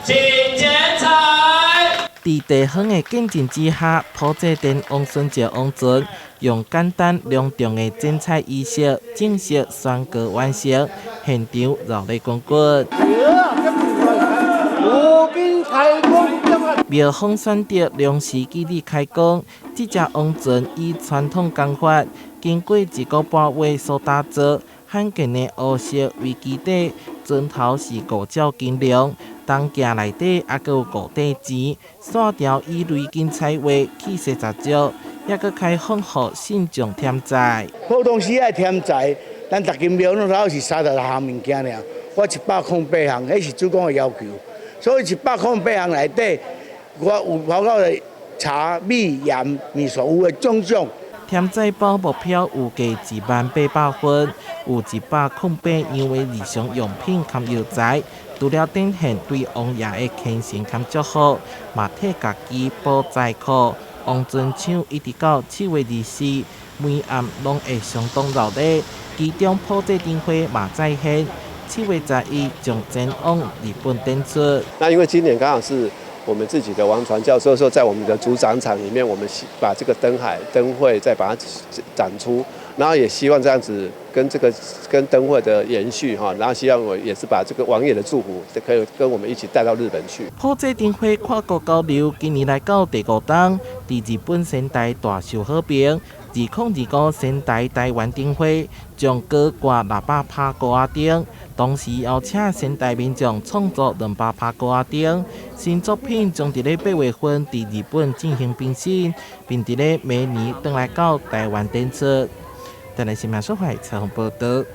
請剪彩。佇地方的見證之下，普濟殿王孫石王船用簡單隆重的剪彩儀式正式宣告完成，現場熱淚滾滾。廟方選擇良時吉日開工，這隻王船以傳統工法，經過一個半月所打造，罕見的烏色為基底，船頭是五爪金龍，銅鏡內底猶閣有五塊錢，線條以雷筋彩畫，氣勢十足，猶閣開放予信眾添載。普通時愛添財，咱逐間廟攏頭是36項物件爾，我108項，彼是主公的要求，所以108項內底，我有包括茶、米、鹽、麵所有的種種。添載包目標預計10,800份，有108樣的日常用品佮藥材。除了展現對王爺的虔誠佮祝福，嘛替家己補財庫。王船廠一直到7月24，每暗攏會相當熱鬧。其中普濟燈會嘛再現，7月11將前往日本展出。那因為今年剛好是我們自己的王船醮，所以說在我們的主展場裡面，我們把這個燈海燈會再把它展出，然後也希望這樣子跟這個跟燈會的延續哈，然後希望我也是把這個王爺的祝福，可以跟我們一起帶到日本去。普濟燈會跨國交流，今年來到第五冬，佇日本仙台大受好評。2025仙台台灣燈會將高掛600拍高仔燈，同時邀請仙台民眾創作200拍高仔燈，新作品將佇咧8月份佇日本進行評審，並佇咧明年轉來到台灣展出。台南新聞小懷採訪報道。